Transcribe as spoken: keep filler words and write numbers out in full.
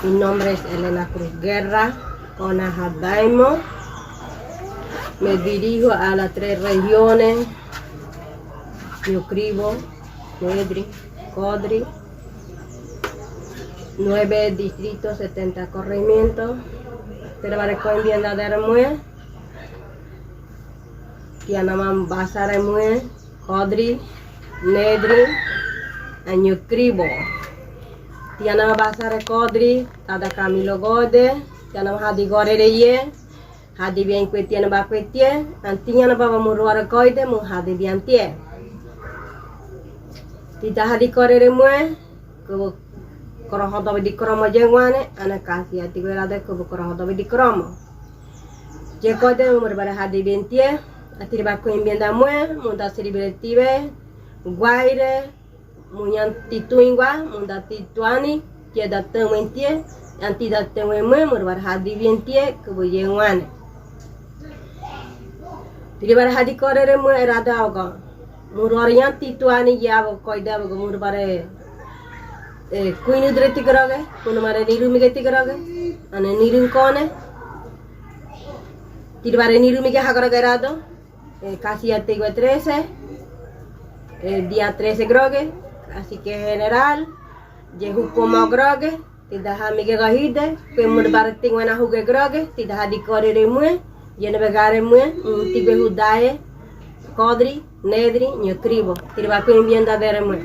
Mi nombre es Elena Cruz Guerra, kona ha Daimo. Me dirijo a las tres regiones, Ñucribo, Nedri, Codri, nueve distritos, setenta corregimientos. Tiribara koen bienda dere mue. Tiña namo basara mue Codri, Nedri, and Ñucribo. Tiña namo basara Codri, tada Camilo Gode. Tiña namo hadi gorere ye, hadi bien kue tiña namo bakue tie, and tiña namo baba murwara koide, mu hadi bien tie. Tida hadi gorere mue, kubu koroho dobi di kromo yenguane, ana kasi ati guerade kubu koroho dobi di kromo. Ye koide murwara hadi bien tie, atiri bakuin bienda mue, munda siribire tibe, guaire, muñan tituingua, munda tituani, tie da teuen tie, anti da teuen mue, murwara hadi bien tie, kubu yenguane. Tiribara hadi gorere mue erado aogo. Murwara yan tituani ye aogo koide aogo murwara, eh, kuinudre tigroge, kunumare nirumige tigroge, ane nirunkone. Tiribara nirumige hagroge erado, eh, kasi ategue trece, eh, dia trece groge, kasi ke general, ye hukumo groge, tida ha mige gahide, kue murwara tinguena huge groge, tida hadi gorere mue, yene begare mue, mm, tibe hudaye, Codri, Nedri, Ñucribo, tiriba kue bienda dere mue.